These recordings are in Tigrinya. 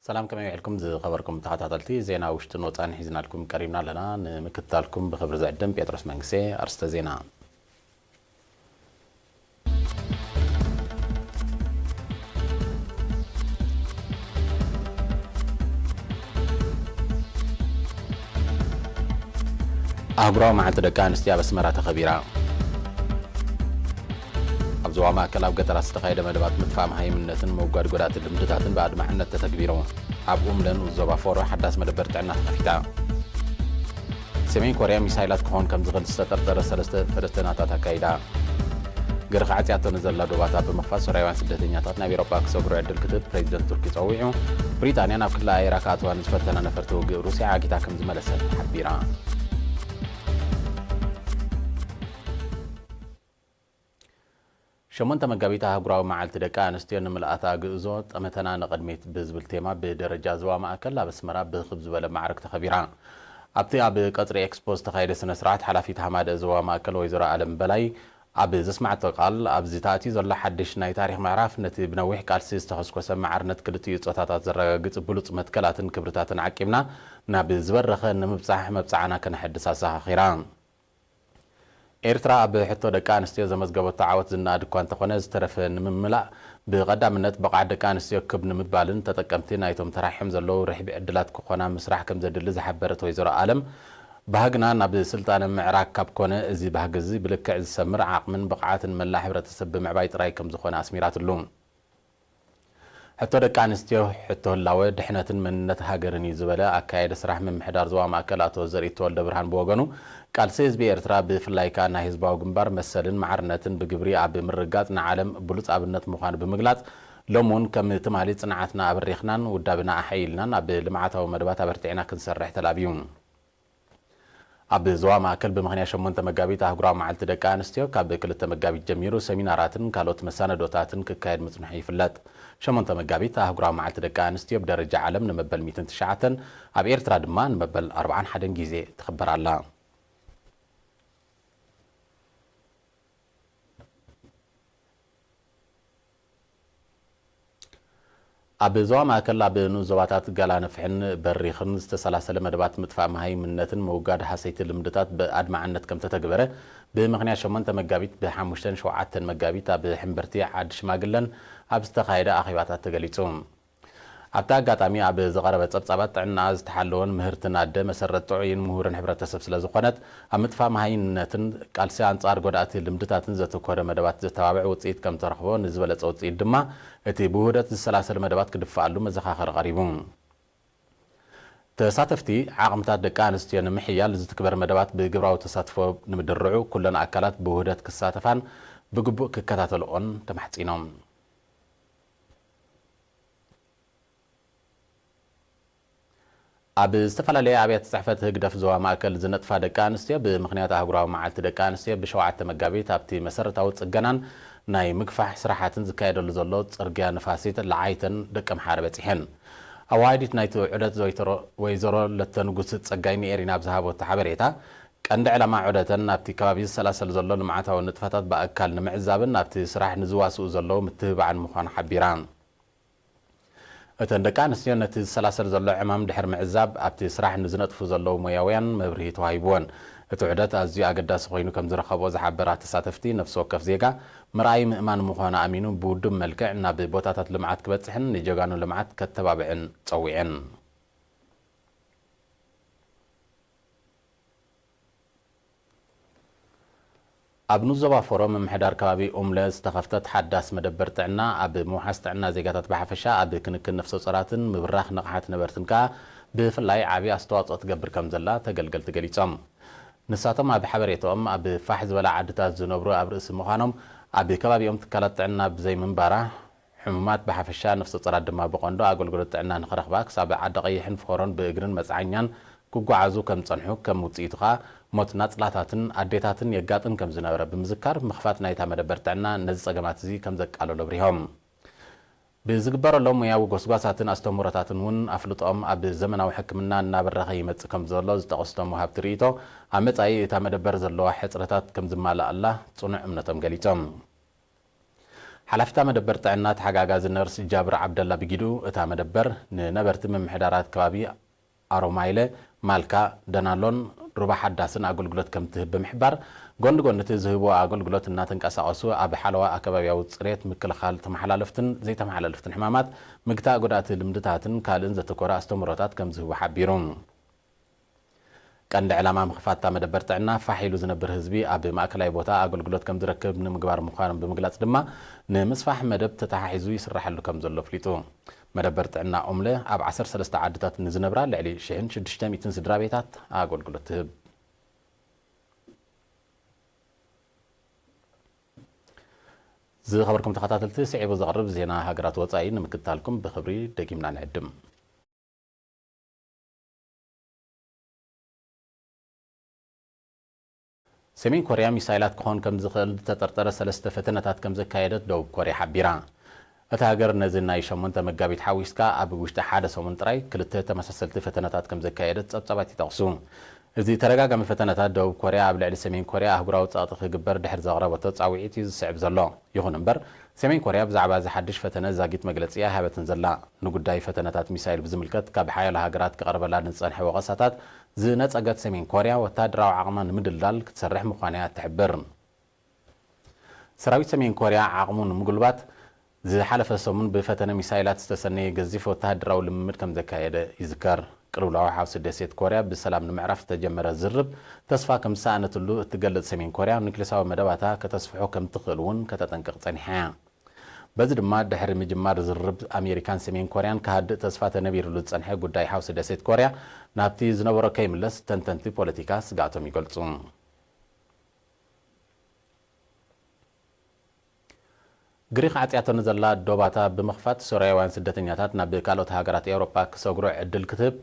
ሰላም፣ ከመይ ውዒልኩም ዝኸበርኩም ተኸታተልቲ? ዜና ውሽጥን ወጻእን ሒዝናልኩም ቀሪብና ኣለና። ንምክትታልኩም ብኽብሪ ዝዕድም ጴጥሮስ መንግስቴ። ኣርስተ ዜና። ኣህጉራዊ መዓልቲ ደቂ ኣንስትዮ ኣብ ኣስመራ ተኸቢራ። ኣብ ዞባ ማእከል ኣብ ገጠራት ዝተኻየደ መደባት ምጥፋእ መሃይምነትን ምውጋድ ጎዳእቲ ልምድታትን ብኣድማዕነት ተተግቢሩ። ኣብ ኡምለን ዞባ ፎሮ ሓዳስ መደበር ጥዕና ተኸፊታ። ሰሜን ኮርያ ሚሳይላት ክኾን ከም ዝኽእል ዝተጠርጠረ ሰለስተ ፈደተናታት ኣካይዳ። ገርኺ ዓጽያቶ ንዘላ ዶባታ ብምኽፋት ሶርያውያን ስደተኛታት ናብ ኤውሮጳ ክሰግሩ ዕድል ክትህብ ፕሬዚደንት ቱርኪ ጸዊዑ። ብሪጣንያ ናብ ክልል ኣየራ ክኣትዋ ንዝፈተና ነፈርቲ ውግእ ሩስያ ዓጊታ ከም ዝመለሰት ሓቢራ። ሸሞንተ መጋቢት ኣህጉራዊ መዓልቲ ደቂ ኣንስትዮ ንምልኣታ ግእዞ ጠመተና ንቕድሚት ብዝብል ቴማ ብደረጃ ዞባ ማእከል ኣብ ኣስመራ ብኽብ ዝበለ ማዕርግ ተኸቢራ። ኣብቲ ኣብ ቀጽሪ ኤክስፖ ዝተኻየደ ስነ ስርዓት ሓላፊት ሃማደ ዞባ ማእከል ወይዘሮ ኣለም በላይ ኣብ ዘስማዕቶ ቃል፣ ኣብዚ ተኣትዩ ዘሎ ሓድሽ ናይ ታሪኽ ምዕራፍ ነቲ ብነዊሕ ቃልሲ ዝተኸስኮሰ ማዕርነት ክልቲኡ ጾታታት ዘረጋግጽ ብሉጽ መትከላትን ክብርታትን ዓቂብና ናብ ዝበረኸ ንምብጻሕ መብጽዓና ከነሐድስ ኣዘኻኺራ። ኤርትራ ኣብ ሕቶ ደቂ ኣንስትዮ ዘመዝገበቶ ዓወት ዝነኣድ እኳ እንተኾነ፣ ዝተረፈ ንምምላእ ብቐዳምነት ብቕዓት ደቂ ኣንስትዮ ክብ ንምባልን ተጠቀምቲ ናይቶም ተራሒሖም ዘለዉ ርሕቢ ዕድላት ክኾና ምስራሕ ከም ዘድሊ ዝሓበረት ወይዘሮ ኣለም፣ ባህግና ናብ ስልጣነ ምዕራግ ካብ ኮነ፣ እዚ ባህጊ እዚ ብልክዕ ዝሰምር ዓቕምን ብቕዓትን መላእ ሕብረተሰብ ብምዕባይ ጥራይ ከም ዝኾነ ኣስሚራትሉ። ሕቶ ደቂ ኣንስትዮ ሕቶ ህላወ፣ ድሕነትን መንነት ሃገርን እዩ ዝበለ ኣካያዲ ስራሕ ምምሕዳር ዞባ ማእከል ኣቶ ዘርኢት ተወልደ ብርሃን ብወገኑ፣ ቃልሲ ህዝቢ ኤርትራ ብፍላይ ከኣ ናይ ህዝባዊ ግንባር መሰልን ማዕርነትን ብግብሪ ኣብ ምርግጋጽ ንዓለም ብሉጽ ኣብነት ምዃኑ ብምግላጽ፣ ሎሚ እውን ከም ትማሊ ጽንዓትና ኣበሪኽናን ውዳብና ኣሓይልናን ኣብ ልምዓታዊ መደባት ኣበርቲዕና ክንሰርሕ ተላብዩ። ኣብ ዞባ ማእከል ብምኽንያት ሸሞንተ መጋቢት ኣህጉራዊ መዓልቲ ደቂ ኣንስትዮ ካብ ክልተ መጋቢት ጀሚሩ ሰሚናራትን ካልኦት መሳነዶታትን ክካየድ ምጽንሑ ይፍለጥ። ሸሞንተ መጋቢት ኣህጉራዊ መዓልቲ ደቂ ኣንስትዮ ብደረጃ ዓለም ንመበል ሚእትን ትሽዓተን፣ ኣብ ኤርትራ ድማ ንመበል ኣርብዓን ሓደን ግዜ ትኽበር ኣላ። ኣብ ዞባ ማእከል ኣብ ንኡስ ዞባታት ጋላ ንፍሕን በሪኽን ዝተሰላሰለ መደባት ምጥፋእ መሃይምነትን ምውጋድ ሃሰይቲ ልምድታት ብኣድማዕነት ከም ተተግበረ ብምኽንያት ሸሞንተ መጋቢት ብሓሙሽተን ሸውዓተን መጋቢት ኣብ ሕምብርቲ ዓዲ ሽማግለን ኣብ ዝተኻየደ ኣኼባታት ተገሊጹ። ኣብቲ ኣጋጣሚ ኣብ ዝቐረበ ጸብጻባት ጥዕና ዝተሓለወን ምህርትን ኣደ መሰረት ጥዑይን ምሁርን ሕብረተሰብ ስለ ዝኾነት ኣብ ምጥፋእ መሃይምነትን ቃልሲ ኣንጻር ጎዳእቲ ልምድታትን ዘተኮረ መደባት ዘተባብዕ ውጽኢት ከም ተረኽቦ ንዝበለጸ ውጽኢት ድማ እቲ ብውህደት ዝሰላሰል መደባት ክድፍኣሉ መዘኻኸሪ ቀሪቡ። ተሳተፍቲ ዓቕምታት ደቂ ኣንስትዮ ንምሕያል ዝትግበር መደባት ብግብራዊ ተሳትፎ ንምድርዑ ኩለን ኣካላት ብውህደት ክሳተፋን ብግቡእ ክከታተልኦን ተማሕጺኖም። ኣብ ዝተፈላለየ ኣብያተ ጽሕፈት ህግደፍ ዞባ ማእከል ዝነጥፋ ደቂ ኣንስትዮ ብምኽንያት ኣህጉራዊ መዓልቲ ደቂ ኣንስትዮ ብሸውዓተ መጋቢት ኣብቲ መሰረታዊ ጽገናን ናይ ምግፋሕ ስራሓትን ዝካየደሉ ዘሎ ጽርግያ ንፋሲት ለዓይተን ደቂ ኣምሓረ በጺሐን። ኣዋሃዲት ናይቲ ዑደት ወይዘሮ ለተንጉስ ጸጋይ ንኤሪና ኣብ ዝሃበቶ ሓበሬታ፣ ቀንዲ ዕላማ ዑደተን ኣብቲ ከባቢ ዝሰላሰል ዘሎ ልምዓታዊ ንጥፈታት ብኣካል ንምዕዛብን ኣብቲ ስራሕ ንዝዋስኡ ዘለዉ ምትብባዕን ምዃኑ ሓቢራ። እተን ደቂ ኣንስትዮ ነቲ ዝሰላሰል ዘሎ ዕማም ድሕሪ ምዕዛብ፣ ኣብቲ ስራሕ ንዝነጥፉ ዘለዉ ሞያውያን መብርሂ ተዋሂብወን። እቲ ዑደት ኣዝዩ ኣገዳሲ ኮይኑ ከም ዝረኸብኦ ዝሓበራ ተሳተፍቲ፣ ነፍሲ ወከፍ ዜጋ ምርኣይ ምእማን ምዃኑ ኣሚኑ፣ ብውዱብ መልክዕ ናብ ቦታታት ልምዓት ክበጽሕን ንጀጋኑ ልምዓት ከተባብዕን ጸዊዐን። ኣብ ንዞባ ፎሮ ምምሕዳር ከባቢ ኡምለ ዝተኸፍተት ሓዳስ መደበር ጥዕና ኣብ ምውሓስ ጥዕና ዜጋታት ብሓፈሻ ኣብ ክንክን ነፍሰ ጾራትን ምብራኽ ንቕሓት ነበርትን ከኣ ብፍላይ ዓቢ ኣስተዋጽኦ ትገብር ከም ዘላ ተገልገልቲ ገሊጾም። ንሳቶም ኣብ ሓበሬታኦም ኣብ ፋሕ ዝበላ ዓድታት ዝነብሩ ኣብ ርእሲ ምዃኖም ኣብ ከባቢኦም ትካላት ጥዕና ብዘይምንባራ ሕሙማት ብሓፈሻ ነፍሰ ጾራት ድማ ብቐንዶ ኣገልግሎት ጥዕና ንኽረኽባ ክሳብ ዓዲ ቀይሕን ፍኸሮን ብእግርን መጽዓኛን ክጓዓዙ ከም ዝጸንሑ፣ ከም ውጽኢቱ ከኣ ሞት ናጽላታትን ኣዴታትን የጋጥም ከም ዝነበረ ብምዝካር፣ ምኽፋት ናይታ መደበር ጥዕና ነዚ ጸገማት እዚ ከም ዘቃለሎ ኣብሪሆም። ብዝግበረሎም ሙያዊ ጎስጓሳትን ኣስተምህሮታትን እውን ኣፍልጦኦም ኣብ ዘመናዊ ሕክምና እናበረኸ ይመጽእ ከም ዘሎ ዝጠቐሱ እቶም ወሃብቲ ርእይቶ፣ ኣብ መጻኢ እታ መደበር ዘለዋ ሕጽረታት ከም ዝማልኣላ ጽኑዕ እምነቶም ገሊጾም። ሓላፊታ መደበር ጥዕና ተሓጋጋዚ ነርስ ጃብር ዓብደላ ብጊዱ፣ እታ መደበር ንነበርቲ ምምሕዳራት ከባቢ ኣሮማይለ፣ ማልካ፣ ደናሎን ሩባ ሓዳስን ኣገልግሎት ከም ትህብ ብምሕባር፣ ጎኒ ጎኒ እቲ ዝህብዎ ኣገልግሎት እናተንቀሳቐሱ ኣብ ሓለዋ ኣከባቢያዊ ጽሬት፣ ምክልኻል ተመሓላለፍትን ዘይተመሓላለፍትን ሕማማት፣ ምግታእ ጎዳእቲ ልምድታትን ካልእን ዘተኮረ ኣስተምህሮታት ከም ዝህቡ ሓቢሩ። ቀንዲ ዕላማ ምኽፋት እታ መደበር ጥዕና ፋሕ ኢሉ ዝነብር ህዝቢ ኣብ ማእከላይ ቦታ ኣገልግሎት ከም ዝረክብ ንምግባር ምዃኑ ብምግላጽ ድማ፣ ንምስፋሕ መደብ ተተሓሒዙ ይስራሐሉ ከም ዘሎ ኣፍሊጡ። መደበር ጥዕና ኦምለ ኣብ ዓሰርተ ሰለስተ ዓድታት ንዝነብራ ልዕሊ ሽሕን ሽዱሽተ ሚእትን ስድራ ቤታት ኣገልግሎት ትህብ። ዝኸበርኩም ተኸታተልቲ፣ ስዒቡ ዝቐርብ ዜና ሃገራት ወጻኢ ንምክትታልኩም ብኽብሪ ደጊምና ንዕድም። ሰሜን ኮርያ ሚሳይላት ክኾን ከም ዝኽእል ዝተጠርጠረ ሰለስተ ፈተነታት ከም ዘካየደት ደቡብ ኮርያ ሓቢራ። እታ ሃገር ነዚ ናይ ሸሞንተ መጋቢት ሓዊስካ ኣብ ውሽጢ ሓደ ሰሙን ጥራይ ክልተ ተመሳሰልቲ ፈተነታት ከም ዘካየደት ጸብጻባት ይጠቕሱ። እዚ ተደጋጋሚ ፈተነታት ደቡብ ኮርያ ኣብ ልዕሊ ሰሜን ኮርያ ኣህጉራዊ ጸቕጢ ክግበር ድሕሪ ዘቕረበቶ ጻውዒት እዩ ዝስዕብ ዘሎ። ይኹን እምበር፣ ሰሜን ኮርያ ብዛዕባ እዚ ሓድሽ ፈተነ ዛጊት መግለጺ ኣይሃበትን ዘላ። ንጉዳይ ፈተነታት ሚሳይል ብዝምልከት ካብ ሓያሎ ሃገራት ክቐርበላ ንዝጸንሐ ወቐሳታት ዝነጸገት ሰሜን ኮርያ፣ ወተሃደራዊ ዓቕማ ንምድልዳል ክትሰርሕ ምዃና እያ እትሕብር። ሰራዊት ሰሜን ኮርያ ዓቕሙ ንምጉልባት ዝሓለፈ ሰሙን ብፈተነ ሚሳይላት ዝተሰነየ ገዚፍ ወተሃደራዊ ልምምድ ከም ዘካየደ ይዝከር። ቅልውላው ሓውሲ ደሴት ኮርያ ብሰላም ንምዕራፍ ዝተጀመረ ዝርርብ ተስፋ ከም ዝሰኣነትሉ እትገልጽ ሰሜን ኮርያ፣ ኑክሌሳዊ መደባታ ከተስፍሖ ከም ትኽእል እውን ከተጠንቅቕ ጸኒሓ እያ። በዚ ድማ ድሕሪ ምጅማር ዝርርብ ኣሜሪካን ሰሜን ኮርያን ክሃድእ ተስፋ ተነቢርሉ ዝጸንሐ ጉዳይ ሓውሲ ደሴት ኮርያ ናብቲ ዝነበሮ ከይምለስ ተንተንቲ ፖለቲካ ስግኣቶም ይገልጹ። ግሪኽ ዓጽያቶ ንዘላ ዶባታ ብምኽፋት ሶርያውያን ስደተኛታት ናብ ካልኦት ሃገራት ኤውሮጳ ክሰግሩ ዕድል ክትህብ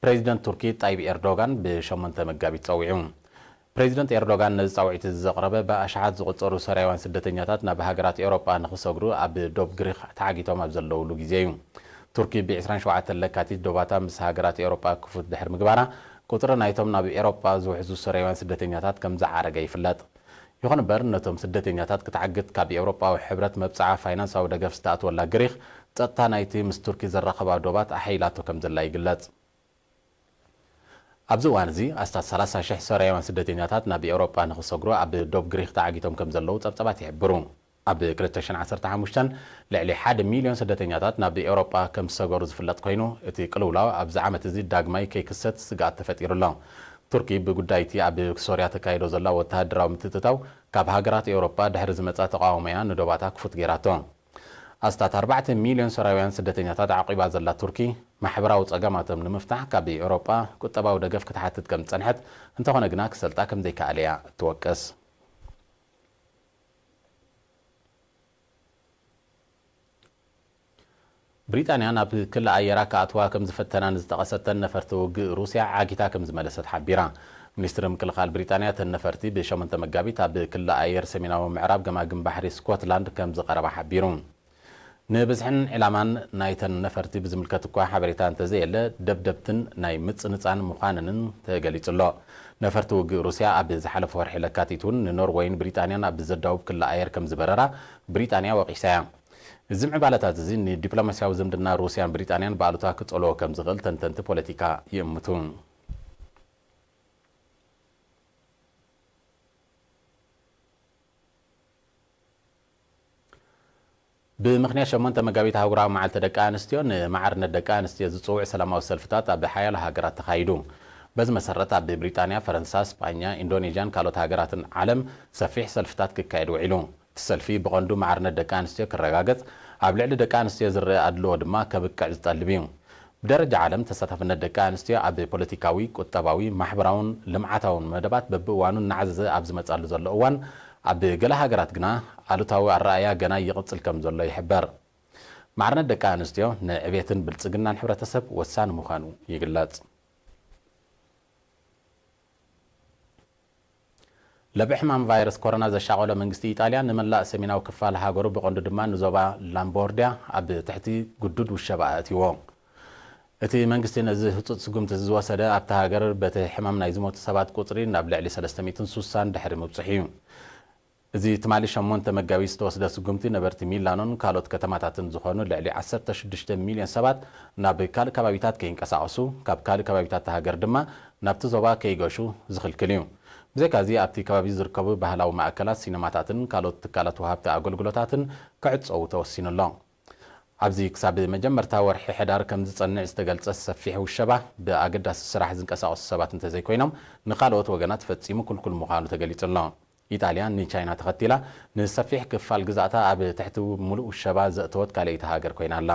ፕሬዚደንት ቱርኪ ጣይብ ኤርዶጋን ብሸሞንተ መጋቢት ጸዊዑ። ፕሬዚደንት ኤርዶጋን ነዚ ጻውዒት እዚ ዘቕረበ ብኣሽሓት ዝቑጸሩ ሶርያውያን ስደተኛታት ናብ ሃገራት ኤውሮጳ ንኽሰግሩ ኣብ ዶብ ግሪኽ ተዓጊቶም ኣብ ዘለውሉ ግዜ እዩ። ቱርኪ ብ ዕስራን ሸውዓተን ለካቲት ዶባታ ምስ ሃገራት ኤውሮጳ ክፉት ድሕሪ ምግባራ፣ ቁጽሪ ናይቶም ናብ ኤውሮጳ ዝውሕዙ ሶርያውያን ስደተኛታት ከም ዝዓረገ ይፍለጥ። ይኹን እምበር፣ ነቶም ስደተኛታት ክትዓግት ካብ ኤውሮጳዊ ሕብረት መብጽዓ ፋይናንሳዊ ደገፍ ዝተኣትወላ ግሪኽ፣ ጸጥታ ናይቲ ምስ ቱርኪ ዘራኸባ ዶባት ኣሐይላቶ ከም ዘላ ይግለጽ። ኣብዚ እዋን እዚ፣ ኣስታት ሰላሳ ሽሕ ሶርያውያን ስደተኛታት ናብ ኤውሮጳ ንኽሰግሩ ኣብ ዶብ ግሪኽ ተዓጊቶም ከም ዘለዉ ጸብጻባት ይሕብሩ። ኣብ ክልተ ሽሕን ዓሰርተ ሓሙሽተን ልዕሊ ሓደ ሚልዮን ስደተኛታት ናብ ኤውሮጳ ከም ዝሰገሩ ዝፍለጥ ኮይኑ፣ እቲ ቅልውላው ኣብዚ ዓመት እዚ ዳግማይ ከይክሰት ስግኣት ተፈጢሩ ኣሎ። ቱርኪ ብጉዳይ እቲ ኣብ ሶርያ ተካይዶ ዘላ ወተሃደራዊ ምትእትታው ካብ ሃገራት ኤውሮጳ ድሕሪ ዝመጻ ተቓውሞ'ያ ንዶባታ ክፉት ገይራቶ። ኣስታት ኣርባዕተ ሚልዮን ሶርያውያን ስደተኛታት ዓቒባ ዘላ ቱርኪ፣ ማሕበራዊ ጸገማቶም ንምፍታሕ ካብ ኤውሮጳ ቁጠባዊ ደገፍ ክትሓትት ከም ዝጸንሐት፣ እንተኾነ ግና ክሰልጣ ከም ዘይከኣለ እያ እትወቅስ። ብሪጣንያ ናብ ክሊ ኣየራ ክኣትዋ ከም ዝፈተና ንዝጠቐሰተን ነፈርቲ ውግእ ሩስያ ዓጊታ ከም ዝመለሰት ሓቢራ። ሚኒስትሪ ምክልኻል ብሪጣንያ እተን ነፈርቲ ብሸሞንተ መጋቢት ኣብ ክሊ ኣየር ሰሜናዊ ምዕራብ ገማግም ባሕሪ ስኮትላንድ ከም ዝቐረባ ሓቢሩ። ንብዝሕን ዕላማን ናይተን ነፈርቲ ብዝምልከት እኳ ሓበሬታ እንተዘየለ፣ ደብደብትን ናይ ምጽንጻን ምዃነንን ተገሊጹ ኣሎ። ነፈርቲ ውግእ ሩስያ ኣብ ዝሓለፈ ወርሒ ለካቲት እውን ንኖርወይን ብሪጣንያን ኣብ ዘዳውብ ክሊ ኣየር ከም ዝበረራ ብሪጣንያ ወቒሳ እያ። እዚ ምዕባለታት እዚ ንዲፕሎማስያዊ ዝምድና ሩስያን ብሪጣንያን ብኣሉታ ክጸልዎ ከም ዝኽእል ተንተንቲ ፖለቲካ ይእምቱ። ብምኽንያት ሸሞንተ መጋቢት ኣህጉራዊ መዓልቲ ደቂ ኣንስትዮ፣ ንማዕርነት ደቂ ኣንስትዮ ዝጽውዕ ሰላማዊ ሰልፍታት ኣብ ሓያሎ ሃገራት ተኻይዱ። በዚ መሰረት፣ ኣብ ብሪጣንያ፣ ፈረንሳ፣ ስጳኛ፣ ኢንዶኔዥያን ካልኦት ሃገራትን ዓለም ሰፊሕ ሰልፍታት ክካየድ ውዒሉ። እቲ ሰልፊ ብቐንዱ ማዕርነት ደቂ ኣንስትዮ ክረጋገጽ፣ ኣብ ልዕሊ ደቂ ኣንስትዮ ዝረአ ኣድልዎ ድማ ከብቅዕ ዝጠልብ እዩ። ብደረጃ ዓለም፣ ተሳታፍነት ደቂ ኣንስትዮ ኣብ ፖለቲካዊ፣ ቁጠባዊ፣ ማሕበራውን ልምዓታውን መደባት በብእዋኑ እናዓዘዘ ኣብ ዝመጻሉ ዘሎ እዋን፣ ኣብ ገለ ሃገራት ግና ኣሉታዊ ኣረኣእያ ገና ይቕጽል ከም ዘሎ ይሕበር። ማዕርነት ደቂ ኣንስትዮ ንዕቤትን ብልጽግናን ሕብረተሰብ ወሳኒ ምዃኑ ይግለጽ። ለብዒ ሕማም ቫይረስ ኮሮና ዘሻቐሎ መንግስቲ ኢጣልያ ንመላእ ሰሜናዊ ክፋል ሃገሩ፣ ብቐንዱ ድማ ንዞባ ላምቦርድያ ኣብ ትሕቲ ግዱድ ውሸባ ኣእትይዎ። እቲ መንግስቲ ነዚ ህጹጽ ስጉምቲ እዚ ዝወሰደ፣ ኣብታ ሃገር በቲ ሕማም ናይ ዝሞቱ ሰባት ቁጽሪ ናብ ልዕሊ ሰለስተ ሚእትን ሱሳን ድሕሪ ምብጽሑ እዩ። እዚ ትማሊ ሸሞንተ መጋቢት ዝተወስደ ስጉምቲ ነበርቲ ሚላኖን ካልኦት ከተማታትን ዝኾኑ ልዕሊ ዓሰርተ ሽዱሽተ ሚልዮን ሰባት ናብ ካልእ ከባቢታት ከይንቀሳቐሱ፣ ካብ ካልእ ከባቢታት እታ ሃገር ድማ ናብቲ ዞባ ከይገሹ ዝኽልክል እዩ። ብዘይካዚ ኣብቲ ከባቢ ዝርከቡ ባህላዊ ማእከላት፣ ሲነማታትን ካልኦት ትካላት ወሃብቲ ኣገልግሎታትን ክዕጸዉ ተወሲኑ ኣሎ። ኣብዚ ክሳብ መጀመርታ ወርሒ ሕዳር ከም ዝጸንዕ ዝተገልጸ ሰፊሕ ውሸባ፣ ብኣገዳሲ ስራሕ ዝንቀሳቐሱ ሰባት እንተዘይኮይኖም ንኻልኦት ወገናት ፈጺሙ ክልኩል ምዃኑ ተገሊጹ ኣሎ። ኢጣልያ ንቻይና ተኸቲላ ንሰፊሕ ክፋል ግዛእታ ኣብ ትሕቲ ምሉእ ውሸባ ዘእተወት ካልኣይቲ ሃገር ኮይና ኣላ።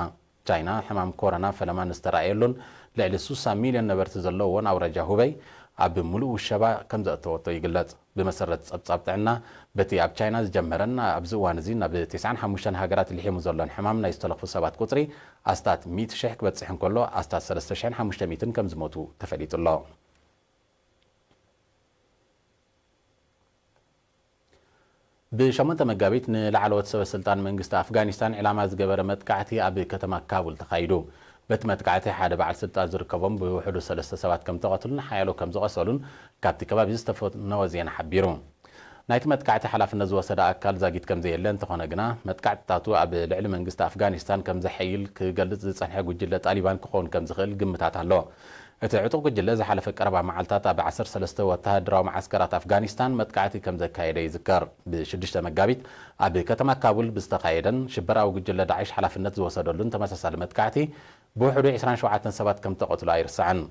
ቻይና ሕማም ኮሮና ፈለማ ንዝተራእየሉን ልዕሊ ስሳ ሚልዮን ነበርቲ ዘለዎን ኣውራጃ ሁበይ ኣብ ምሉእ ውሸባ ከም ዘእተወቶ ይግለጽ። ብመሰረት ጸብጻብ ጥዕና፣ በቲ ኣብ ቻይና ዝጀመረን ኣብዚ እዋን እዚ ናብ ተስዓን ሓሙሽተን ሃገራት ልሒሙ ዘሎን ሕማም ናይ ዝተለኽፉ ሰባት ቁጽሪ ኣስታት ሚእቲ ሽሕ ክበጽሕ እንከሎ፣ ኣስታት ሰለስተ ሽሕን ሓሙሽተ ሚእትን ከም ዝሞቱ ተፈሊጡ ኣሎ። ብሸሞንተ መጋቢት ንላዕለዎት ሰበ ስልጣን መንግስቲ ኣፍጋኒስታን ዕላማ ዝገበረ መጥቃዕቲ ኣብ ከተማ ካቡል ተኻይዱ። በቲ መጥቃዕቲ ሓደ በዓል ስልጣን ዝርከቦም ብውሕዱ ሰለስተ ሰባት ከም ተቐትሉን ሓያሎ ከም ዝቖሰሉን ካብቲ ከባቢ ዝተፈነወ ዜና ሓቢሩ። ናይቲ መጥቃዕቲ ሓላፍነት ዝወሰደ ኣካል ዛጊት ከም ዘየለ እንተኾነ ግና፣ መጥቃዕትታቱ ኣብ ልዕሊ መንግስቲ ኣፍጋኒስታን ከም ዘሐይል ክገልጽ ዝጸንሐ ጉጅለ ጣሊባን ክኸውን ከም ዝኽእል ግምታት ኣሎ። እቲ ዕጡቕ ጉጅለ ዝሓለፈ ቀረባ መዓልታት ኣብ ዓሰርተ ሰለስተ ወተሃደራዊ መዓስከራት ኣፍጋኒስታን መጥቃዕቲ ከም ዘካየደ ይዝከር። ብሽዱሽተ መጋቢት ኣብ ከተማ ካቡል ብዝተኻየደን ሽበራዊ ጉጅለ ዳዕሽ ሓላፍነት ዝወሰደሉን ተመሳሳሊ መጥቃዕቲ ብውሕዱ ዕስራን ሸውዓተን ሰባት ከም ተቐትሉ ኣይርሳዕን።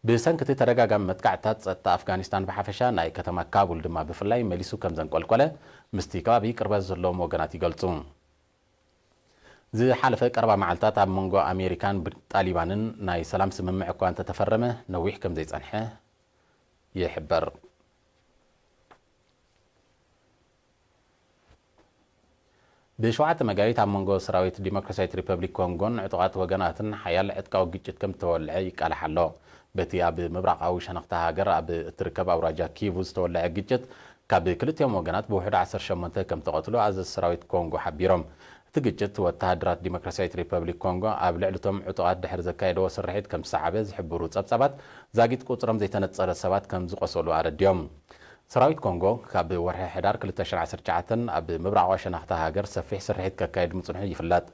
ብሰንኪ እቲ ተደጋጋሚ መጥቃዕትታት፣ ጸጥታ ኣፍጋኒስታን ብሓፈሻ፣ ናይ ከተማ ካቡል ድማ ብፍላይ መሊሱ ከም ዘንቆልቆለ ምስቲ ከባቢ ቅርበት ዘለዎም ወገናት ይገልጹ። ዝሓለፈ ቀረባ መዓልታት ኣብ መንጎ ኣሜሪካን ብ-፣ ጣሊባንን ናይ ሰላም ስምምዕ እኳ እንተተፈረመ፣ ነዊሕ ከም ዘይጸንሐ ይሕበር። ብሸውዓተ መጋቢት ኣብ መንጎ ሰራዊት ዲሞክራሲያዊት ሪፐብሊክ ኮንጎን ዕጡቓት ወገናትን ሓያል ዕጥቃዊ ግጭት ከም ዝተወልዐ ይቃላሕ ኣሎ። በቲ ኣብ ምብራቓዊ ሸነኽታ ሃገር ኣብ እትርከብ ኣውራጃ ኪቩ ዝተወልዐ ግጭት፣ ካብ ክልቲኦም ወገናት ብውሕዱ ዓሰርተ ሸሞንተ ከም ተቐትሉ ኣዘዝቲ ሰራዊት ኮንጎ ሓቢሮም። እቲ ግጭት፣ ወተሃደራት ዲሞክራሲያዊት ሪፐብሊክ ኮንጎ ኣብ ልዕሊ እቶም ዕጡቓት ድሕሪ ዘካየደዎ ስርሒት ከም ዝሰዓበ ዝሕብሩ ጸብጻባት፣ ዛጊት ቁጽሮም ዘይተነጸረ ሰባት ከም ዝቖሰሉ ኣረዲኦም። ሰራዊት ኮንጎ፣ ካብ ወርሒ ሕዳር ክልተ ሽሕን ዓሰርተ ትሽዓተን ኣብ ምብራቓዊ ሸነኽታ ሃገር ሰፊሕ ስርሒት ከካይድ ምጽንሑ ይፍለጥ።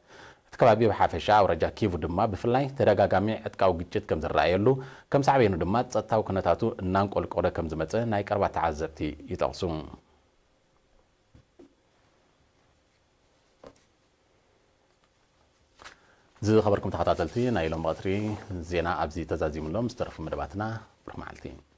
እቲ ከባቢ ብሓፈሻ፣ ኣውራጃ ኪቩ ድማ ብፍላይ፣ ተደጋጋሚ ዕጥቃዊ ግጭት ከም ዝረኣየሉ፣ ከም ሳዕቤኑ ድማ ጸጥታዊ ኩነታቱ እናንቆልቆለ ከም ዝመጸ ናይ ቀረባ ተዓዘብቲ ይጠቕሱ። ዝኸበርኩም ተኸታተልቲ፣ ናይ ሎም ቀትሪ ዜና ኣብዚ ተዛዚሙ ኣሎ። ምስ ተረፉ መደባትና፣ ብሩኽ መዓልቲ።